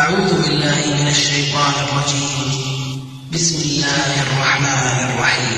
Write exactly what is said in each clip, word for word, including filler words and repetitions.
أعوذ بالله من الشيطان الرجيم. بسم الله الرحمن الرحيم.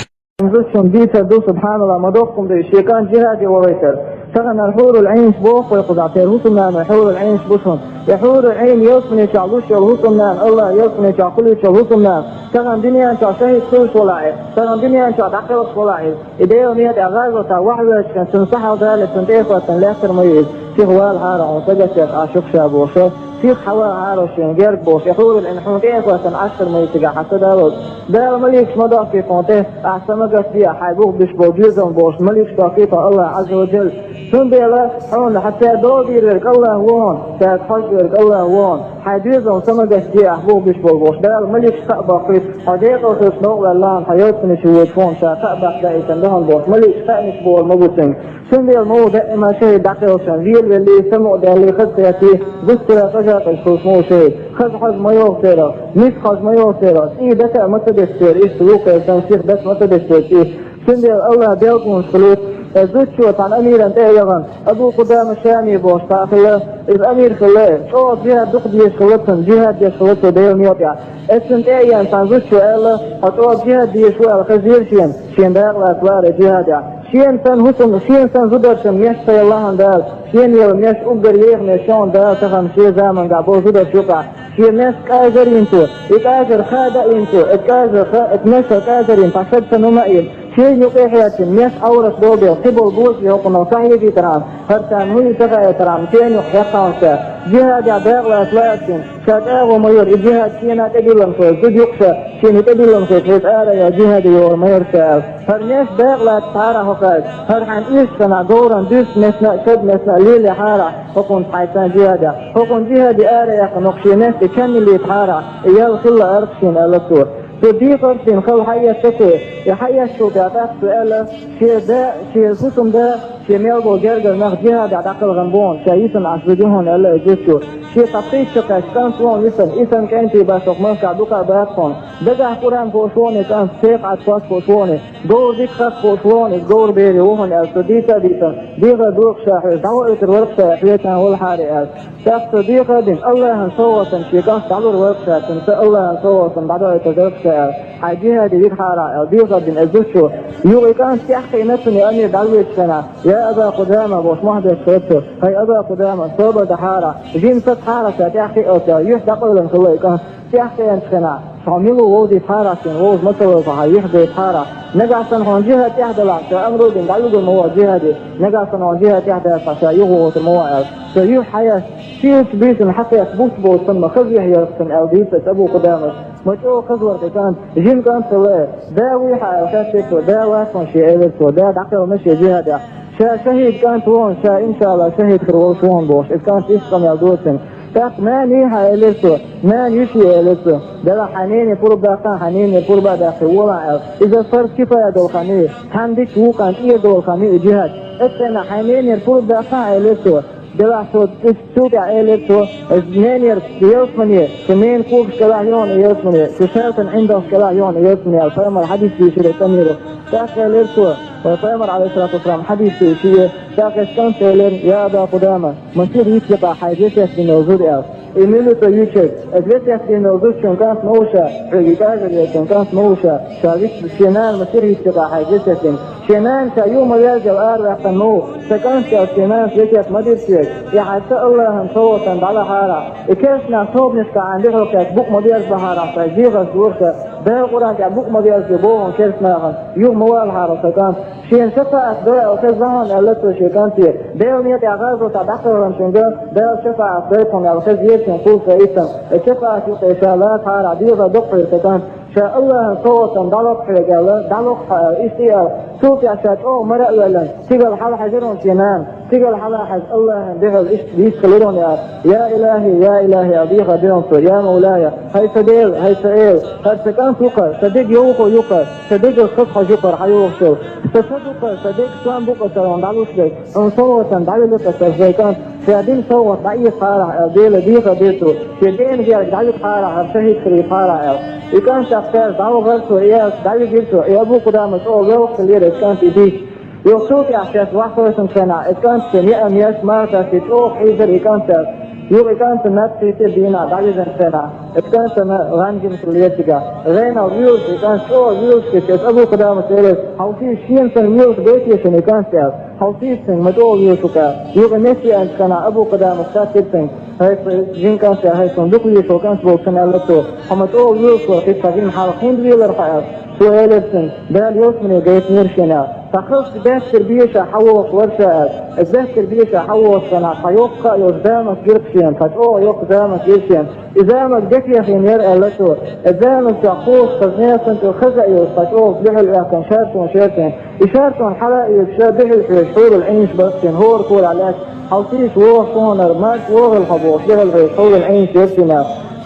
Зудчун дийцар ду, субханаллахӀ, ма доккхум ду, шен кӀант жихӀаде валийтар. Тахан хьурул Ӏийнаш боху вай кхузахь, церан хӀусамнана хьурул Ӏийнаш бу шуна. И хьурул Ӏийн ялсамани чохь луш йолу хӀусамнана, АллахӀ ялсамани чохь кхуллуш йолу хӀусамнана, тахан дуьнен чохь шахӀид хуьлуш валахь, тахан дуьнен чохь дӀакхелхаш валахь, и Делан некъа тӀехь гӀазотехь вахьа воьдучу хенахь цунна сахьал дале, цунна тӀе а хӀоьттина лаьттара ма ю иза. Сиха валахьара хьуна, сагатдеш Ӏаш ю ша бохуш. Сиха хьавалахьара шена герга бохуш, и хьурул Ӏийн хьуна тӀе а хӀоьттина Ӏаш хир ма ю цигахь хьан са даллалц. Дала маликаш ма дохкий тхуна тӀе, ахь са ма гатде, хьайн бух буьсуш болу доьзал бохуш, маликаш дохкий тхуна АллахӀ Ӏазза ва Джалла. Цундела хьуна хьан цара догӀу дийр верг АллахӀ ву хьуна, цаьрца хьожуш верг АллахӀ ву хьуна. Хьайн доьзал са ма гатде, ахь бух буьсуш болу бохуш, Дала маликаш кхаъ боккхуьйту, хьо декъала хилча новкъа ваьлла хьан йоццанаш ву хьуна, ша кхаъ баккха даийтина ду хьуна бохуш, маликаш кхаънаш болу ма бу цуьнга. Цундела ма ву даима шахӀид дӀакхелхина, велавеллий, самукъадаьллий, хаза кхетий, гуттара а къажа къежа хуьлуш ма ву шахӀид. Хаза хьожа ма йогӀу церан, ниса хьожа ма йогӀу церан, цӀий даса а ма ца десна церан, иштта вукху хенахь санна сиха даса ма ца десна церан цӀий. Цундела АллахӀ белхалонаш хуьлуьйту, и зудчо цхьана амирана тӀе а яхана, Абу Къудама Шами бохуш цхьаъ хилла, иза амир хилла, чӀогӀа жихӀад дукха дезаш хилла цунна, жихӀад деш хилла цо Делан некъа тӀехь. Иза цунна тӀе а еана, цхьана зудчо аьлла, хьо чӀогӀа жихӀад дезаш ву аьлла хезира шена, шена дакъа лаца лаара и жихӀадехь. Шена санна хӀусамна, шена санна зударшна меш ца елла хьуна Дала, шена елла меш уггар еха меш ю хьуна Дала тахана шен заманахь болу зударша юкъахь. Шен меш кӀажар йина цо, и кӀажар ха а даийна цо, и кӀажар ха, и меш кӀажар йина, цхьа шаг санна хӀума а йина. Шена юкъе хьоьжча, меш Ӏоврат долу дела, кхин болу божарий хӀокхунах схьахьежийтархьама, хӀара царна хӀун ю ца хаийтархьама, шена юкъа хьекхна ша. ЖихӀадехь дакъа лаца лаьа шена, ша чӀагӀо ма йора, и жихӀад шена тӀедиллина хилча, зуда юкъа ша, шена тӀедиллина хилча, хьеца ара яла жихӀаде йогӀур ма яра ша аьлла. ХӀара меш дакъа лаьцна хьара хӀокхаьжча, хӀара хьайн уьш санна, говран дуьсу мешна а, шад мешна а леле хьара, хӀокхунна хьайсан жихӀадехь. ХӀокхунна жихӀаде ара яьккхина хӀокху шен меш тӀе чан йиллийта хьара, и ял хилла арц шена аьлла цо. Цо дехар дина хала хьаэцна цо, и хьаэцначул тӀаьхьа тӀаккха цо аьлла, шен да, шен хӀусамда, шен мел болу гергара нах жихӀадехь дӀакхелхина бу хьуна, ша йисина Ӏаш зуда ю хьуна аьлла и зудчо. Шен цхьа пхийтта шо кхаьчча кӀант ву хьуна йисина, йисина кӀентий бац хӀокху махкахь дукха а бац хьуна. Дагахь Къуръан хууш ву хьуна и кӀант, секхаӀад хӀотта хууш ву хьуна, говр дика хатта хууш ву хьуна, иза говр бере ву хьуна аьлла, цо дийца а дийцина, дехар дора-кх ша хьоьга, дӀавоуьйтур вара-кх ша хьоьцан валахьара аьлла. ТӀаккха цо дехар дина, АллахӀан совгӀатана шен кӀант дӀалур вара-кх ша, цунна АллахӀан совгӀатана дӀадоуьйтур дара-кх ша аьлла, хьайн жихӀаде вита хьара аьлла, дехар дина и зудчо. Юха и кӀант тӀаьхьакхиъна цунна амир дӀавоьдучу хенахь, я Аба Къудама бохуш мохь беш хилла цо, хӀай Аба Къудама, собар дан хьара, жима саца хьара ша тӀаьхьакхиалц аьлла, юьхь дӀакъевлина хилла и кӀант. ТӀаьхьакхиъначу хенахь, хьо мила ву вовзийта хьара шена, вовза ма ца вевза хьан юьхь гайта хьара. Нагахь санна хьуна жихӀад тӀехь далахь, ша амру дина дӀавигур ма ву жихӀаде, нагахь санна хьуна жихӀад тӀехь даьлчахь ша юха вогӀур ма ву аьлла. Ша юьхь хьаеш, шийлачу буьйсанна хьакхетта бутт боцу санна ма хаза юьхь яра-кх цунна аьлла дийца Абу Къудамас. Ма чӀогӀа хаза вара-кх и кӀант, жима кӀант хилла. Да вуй хьан аьлла хаьттира цо, да вац хьуна шен элира цо, да дӀакхелхина шен жихӀадехь. Ша шахӀид кӀант ву хьуна, ша, иншаАллахӀ, шахӀид хир волуш ву хьуна бохуш, иза кӀант иштта къамел дора цуьнга. ТӀаккха нана йий хьан элира цо, нана ю шен элира цо. Делахь хьайн нене пурба баккхахьа, хьайн ненера пурба а баьккхи, волахь аьлла. Иза фарз кифая долу хан ю, цхьанна дича вукхунна тӀера долу хан ю и жихӀад. Оцу хенахь хьайн ненера пурба баккхахьа элира цо. Делахь цо, цул тӀаьхьа элира цо, иза ненера ялсамане, шун ненан когаш кӀелахь ю хьуна и ялсамане, шун шаьлтан ӀиндагӀаш кӀелахь ю хьуна и ялсамане аьлла, пайхамар хьадис дийшира и цӀанйоьро. ТӀаккха элира цо, вайн пайхамар, Ӏалайхиссалату вассалам, хьадис дийши, тӀаккха иза кӀант элира, я Аба Къудама, ма сиха йита юкъахь хьайн весет дина йолу зуда аьлла. И мила ю цо юьйцург? Иза весет дина йолу зудчун кӀант ма ву ша, хьоьга и кӀажар йолчун кӀант ма ву ша, ша виц-, шен нана ма сиха йита юкъахь хьайн весет дина. Шен нана ша юха ма веззал араваьккхина ма ву, сан кӀант аьлла шен нанас весет ма дира соьга. И хьайн са АллахӀан совгӀатана дӀалахьара. И керста нах тобанашкахь хьайна дуьхьал кхетта букъ ма берзабахьара, шайн жихарш дора ша, Дала Къуръан тӀехь букъ ма берзабе боху хьуна керста нахана, юха ма валахьара сан кӀант. Шена шапаӀат до аьлла хезна хьуна аьлла цо шен кӀанте. Делан некъа тӀехь гӀазотехь дӀакхелхинчуьнга Дала шапаӀат дойта хьуна аьлла хезира шена кхул сан иттанна. И шапаӀат юкъе ша лацахьара, дегӀан доккхуьйра сан кӀант. Ша АллахӀан совгӀатана дӀалокху хьоьга аьлла, дӀалокху хьо аьлла, иштта и аьлла. Цул тӀаьхьа ша чӀогӀа мара а воьллина, стигала хьалахьаьжира хьуна шен нана. Стигала хьалахьаьжча АллахӀана дуьхьал иштта дийца хилира хьуна аьлла. Я ИлахӀи, я ИлахӀи аьлла, дийхар дира хьуна цо, я Мавлая, хӀай сан Дела, хӀай сан Эла, хӀара сан кӀант ву-кх, сан деган йовхо ю-кх, сан дегара хаза хьожа ю-кх хӀара хьан йогӀуш йолу. Сан са ду-кх, сан деган сом бу-кх аса хьуна дӀалуш дерг, хьуна совгӀатана дӀавелира-кх аса хӀара кӀант, ша дина совгӀат дӀаэцахьара аьлла, Дела дийхар дира цо, шен деана герга дӀавигахьара, хӀара шахӀид хир витахьара аьлла. И кӀант тӀаккха цаьрца дӀавахара цо, и аьлла, дӀавигира цо, и Абу Къудама чӀогӀа велха хиллера иза кӀант и дийцча. Юха цул тӀаьхьа шаьш ваххойсанчу хенахь, и кӀант шен яа меш, мархаш чӀогӀа хьийзара и кӀант цаьрца. Юха и кӀант наб кхийттира дийнахь дӀавижначу хенахь, и кӀант гӀан гина хилла лецигахь. ГӀенах вуьйлуш, и кӀант чӀогӀа вуьйлуш гича, Абу-Къудамас элира: «Хьовсийша, шена санна вуьйлуш гайтий шуна и кӀант?» — аьлла. «Хьовсийша цуьнга, ма чӀогӀа вуьйлуш ву-кх», — аьлла. Юха и месте аьллачу хенахь Абу-Къудамас хаьттира цуьнга: «ХӀай сан жима кӀант, хӀай сан дукха вуьйш волу кӀант», — бохуш цунна аьлла цо. «Хьо ма чӀогӀа вуьйлуш вара, кхин ца гина хьалха хӀунда велара хьо?» — аьлла. Цо элира цуьнга: «Дала ялсамане гайтинера шена». Цхьа халчу баьттара беша хьан вогӀуш вара ша аьлла. Иза баьттара беша хьан вогӀуш санна, цхьа йоккха а йолуш заманаш гира-кх шена, цхьа чӀогӀа йоккха заманаш гира шена. И заманаш декъехь яра аьлла цо. И заманаш чохь кхочуш хаза несан чу хаза а йолуш, цхьа чӀогӀа дуьхьал оьхкина шарчо шерчина. И шарчо хьала а оьцуш, дуьхьал хьоьжуш хьурул Ӏийнаш бара шена, хӀора корахь лаьцна. Хьовсийша, вогӀуш ву хьуна, марша вогӀийла хьо бохуш, дуьхьал хьоьжуш хьурул Ӏийнаш яра шена.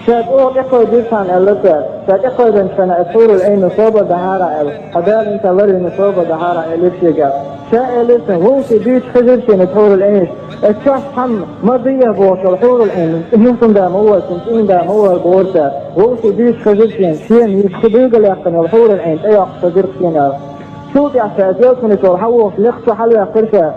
Ша чӀогӀа тӀекхойдира царна аьлла цара. Ша тӀекхойдинчу хенахь, и хьурул Ӏийнаш собар дахьара аьлла. Хьо Дала хӀинца ларвина собар дахьара аьлла шега. Ша элира цуьнга: «Вовшийн дуьйцуш хезира шена и хьурул Ӏийнаш. Аса чохь цхьамма ма дехьа бохуш йолу хьурул Ӏийн, хӀусамда ма вара, цуьнан цӀийнда ма вара», — бохура цара. «Вовшийн дуьйцуш хезира шена, шена йиша кхин билгалъяьккхина йолу хьурул Ӏийн тӀейоккхуш хезира шена», — аьлла. Цул тӀаьхьа ша иза ялсамане чуьра хьан вогӀуш лекха чу хьалаваьккхира ша.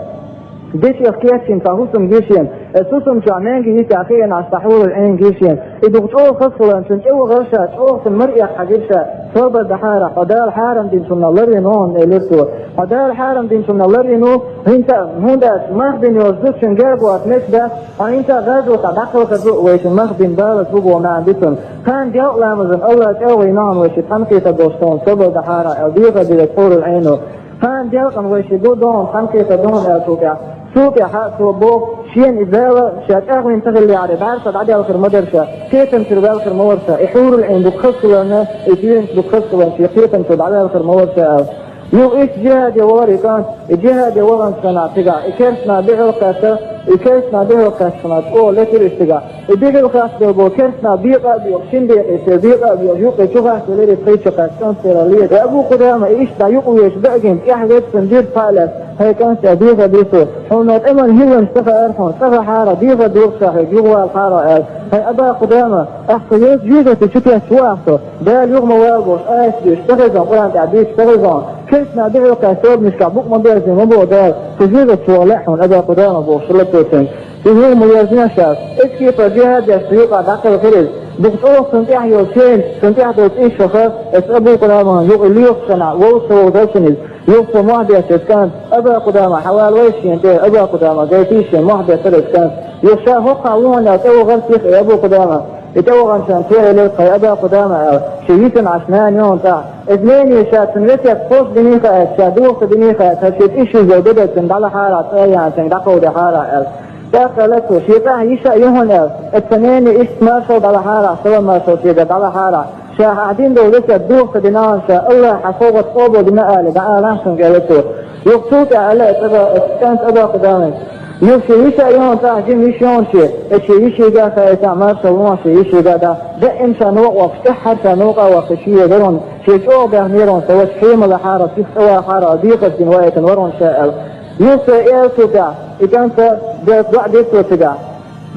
Дечех кечйина цхьа хӀусам гира шена. Оцу хӀусам чохь маьнги йитина хиъна Ӏаш цхьа хьурул Ӏийн гира шена. И дукха чӀогӀа хаза хиларна, цунна тӀевахара ша, чӀогӀа цунна мара эккхахьара ша. Собар дахьара, хьо Дала хьарам динчунна ларвина ву хьуна, элира цо. Хьо Дала хьарам динчунна ларвина ву, хӀинца а, хӀунда аьлча мах бина йолчу зудчун гергахь меч дац, хьо хӀинца а гӀазотехь дӀакхалхар ду, вайшинна мах бина балаза бу боху маьӀна ду цуьнан. Кхана делкъа ламазан АллахӀа чӀогӀа вина вайшиъ тхьамхетар долуш тхуна собар дахьара аьлла, дехар дира хьурул Ӏийно. Кхана делкъана вайшиъ бу дохьуна, тхьамхетар дохьуна аьлла цул тӀаьхьа. Цул тӀаьхьа цо боху, шена и Дала ша тӀаьхьа вина ца хиллехьара, бӀаьрса дӀаделхар ма дара ша, кхетам чуьра ваьлхар ма вара ша, и хьурул Ӏийн дукха хаза хиларна, и дуьйцуш дукха хаза хиларна, шен кхетам чуьра дӀаваьлхар ма вара ша аьлла. Юха иштта жихӀаде вахара и кӀант, и жихӀаде ваханчу хенахь цигахь, и керстанаш дуьхьал кхетта, и керстанаш дуьхьал кхеттачу хенахь чӀогӀа летира иштта цигахь. И дуьхьал хеттабелла болу керстанаш бекъа а бекъа, шина бекъе церан бекъа а бекъа, юккъе чу хаттавелира и пхи чу кхаьчча кӀант церан летира. Абу Къудама и иштта дӀа юкъа вешан даьӀгина тӀаьхьа веста цунна дира цхьа а лаьцна: «ХӀай кӀант, аьлла, дехар дира цо. Хьуна тӀеман хӀилланаш ца хаьара хьуна, цӀа хьара дехар дора ша хьоьга, юха вала хьара», — аьлла. «ХӀай Аба Къудама, ахь со йоцу жоьжахати чу кхетта ву ахь со. Дала юха ма вала бохуш аят дуьйцуш ца хезна, Къуръан тӀехь дуьйцуш ца хезна. Керстанаш дуьхьал кхетта собанашкахь букъ ма берзина ма боху Дала. Со жоьжахати чу вала лаьа хьуна, Аба Къудама», — бохуш хилла цо цуьнга. Иза юха ма верзина ша. Эцу кепара жихӀад деш цу юкъахь дӀакхелхира иза. Дукха чӀогӀа цунна тӀехь йолу чейнаш, цунна тӀехь долу цӀийш хьаха, эцу Абу Къудаман юкъа лоьхуш санна, вовшах вовзара цунна иза. Юха цо мохь беттара кӀант: «Аба Къудама, хьавала вайша шена тӀе, Аба Къудама, гайтийша шена», — мохь беттара эцу кӀант. Юха ша хӀокхахь ву хьуна аьлла тӀевахара цо и Абу Къудама. И тӀеваханчу хенахь цо элира: «ХӀай Аба Къудама, — аьлла, — шен йисина Ӏаш нана ю хьуна цӀахь. Иза нене ша цуьнан весет кхочушдиний хаьа, ша доха ца диний хаьа, хӀара шен тӀе йиш йолу де дан цуьнга дӀалахьара, цӀа а яьхна цуьнга дӀакховдахьара», — аьлла. ТӀаккха аьлла цо: «Шен цӀахь йиша а ю хьуна, — аьлла, — эцу сан нене иштта маршалла дӀалахьара, салам-маршалла шегара дӀалахьара. Ша ахь дина долу весет доха ца дина хьуна ша, АллахӀа хьан совгӀат къобалдина ала, дӀа алахьа цуьнга», — аьлла цо. Юха цул тӀаьхьа аьлла эцу Аба, эцу кӀанта Аба Къудамас: «Юха шен йиша а ю хьуна цӀахь, жима йиш ю хьуна шен, эцу шен йишига а хаийтахь, маршалла ло хьуна шен йишига а», — аьлла. Даима ша новкъа воккхуш, тӀаьххьара ша новкъа воккхуш, шен вара хьуна, шен чӀогӀа баьхнера хьуна сан ваша, хьема лахьара, сиха цӀа вахьара, декхарш дина ваийтина вара хьуна ша, — аьлла. Юха цо аьлла цу тӀехь, и кӀанта, Делан доӀа дира цо цигахь.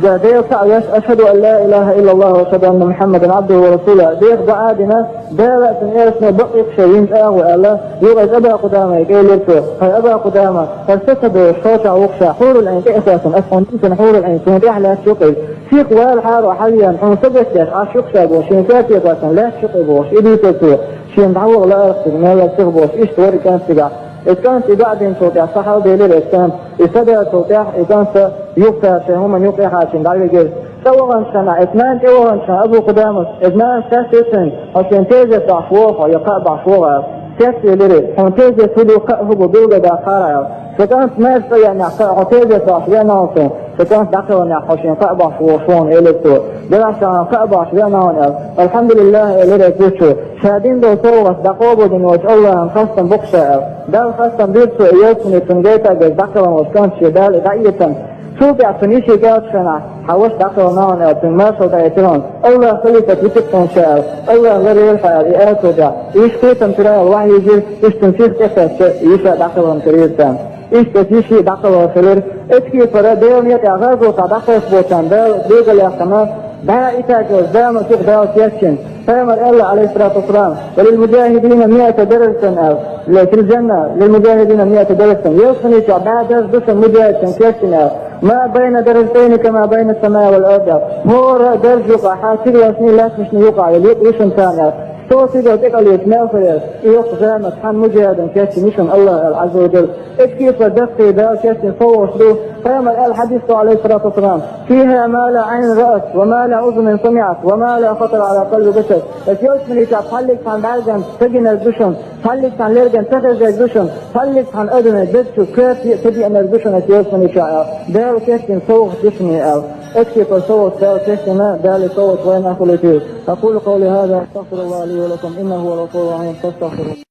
Дела цхьаъ веш, «Ашхаду ан ла илаха иллаллахӀ ва ашхаду анна Мухьаммадан Ӏабдуху ва расулухӀ», — деха доӀа а дина, Дала а цуьнан элчано бакъ ю-кх шайн вина чӀагӀо аьлла, юха иза Аба Къудамайга элира цо: «ХӀай Аба Къудама, хӀара са ца долуш кхочахь ву-кх ша, хьурул Ӏийн тӀе а хоьттина, аса хьуна динчун хьурул Ӏийн, цунна тӀехь лаьтташ ю-кх иза. Сиха вала хьаро хьавеана, хьуна са гечдеш Ӏаш ю-кх ша», — бохуш, шен коьрте хоьттина лаьтташ ю-кх иза бохуш, и дуьйцура цо. Шена дӀаваха лаьара-кх цигахь, мелла сиха бохуш, иштта вара и кӀант цигахь. И кӀанта и доӀа динчул тӀаьхьа са хьалабелира и кӀант. И са даьллачул тӀаьхьа и кӀант юха цара шайн хӀуманна юкъахь а хьаьжжина дӀавигира. ЦӀа ваханчу хенахь, иза нана тӀе ваханчу хенахь, Абу Къудамас, иза нанас хаьттира цуьнга: «Хьо шена тезет бахьаш вогӀу хьо, я кхаъ бахьаш вогӀу?» — аьлла. Тесте элира иза: «Хьуна тезет хӀун ду, кхаъ хӀун бу билгалдаккха хьара», — аьлла. «Сан кӀант маьрша цӀа еанехь кхаъ, хьо тезет бахьаш веана хьуна суна. Сан кӀант дӀакхелхинехь, хьо шена кхаъ бахьаш вогӀуш ву хьуна», — элира цо. Делахь ша хьуна кхаъ бахьаш веана хьуна аьлла. «АлхьамдулиллахӀ», — элира иза гучу. Ша дина долу совгӀат дӀакъобалдина волчу АллахӀан хастам бу-кх ша аьлла. Далла хастам бира цо и ялсамане цунна гайта а гайта дӀакхелхина волчу кӀанта шен Дала и дӀаийцина. Цул тӀаьхьа цунна йишига аьллачу хенахь: «Хьан ваша дӀакхелхина хьуна», — аьлла, цуьнга маршалла дӀаэцира хьуна. «АллахӀ хилийта витира хьуна ша», — аьлла. АллахӀ ларвелира хьо аьлла и аьллачул тӀаьхьа. Иштта кхетам чуьра яьлла вахьйи йира, иштта цунна сиха тӀекхаьчча, и йиша дӀакхелхина хир йира царна. Иштта оцу йиши а дӀакхелхина хилира. Оцу кепара Делан некъа тӀехь гӀазотехь дӀакхаьчна болчарна Дала билгалъяьккхина, бӀе итагал заманаш ю-кх Дала кечйина. Пайхамара аьлла, Ӏалайхиссалату вассалам: «Ва лил муджахидина миату даражатин», — аьлла, «фил джанна лил муджахидина миату даражатин». Ялсамани чохь бӀе даржа ду шуна муджахидашна кечйина аьлла. ما بين درجتين كما بين السماء والأرض. ХӀора даржа юкъа хьа сигалшний лаьтташний юкъа, я юкъ ю шун царна. Со сигал тӀекӀел йолча мел хир яр, и йоккха зама цхьан мужахӀидан кечйина ю шун АллахӀа аьлла, Ӏазза ва жалла. Итт кепара даккхий Дала кечйина совгӀаташ ду. Пайхамара аьлла хьадис тӀа, Ӏалайхи ссалату вассалам: فيها ما لا عين رأت وما لا أذن سمعت وما لا خطر على قلب بشر. Итт йолча мел йича пхьаллиг цхьан бӀарган ца гинарг ду шун, пхьаллиг цхьан лерган ца хезарг ду шун, пхьаллиг цхьан адамий дезачу коьрте а ца деанарг ду шун итт йолча мел йича аьлла. Дала кечйина совгӀат ду шуна аьлла. Итт кепара совгӀат Дала кечйина, Дала совгӀат вайна хуьлуьйтийла. أقول قولي هذا، أستغفر الله لي ولكم، إنه هو الغفور الرحيم، فاستغفروه.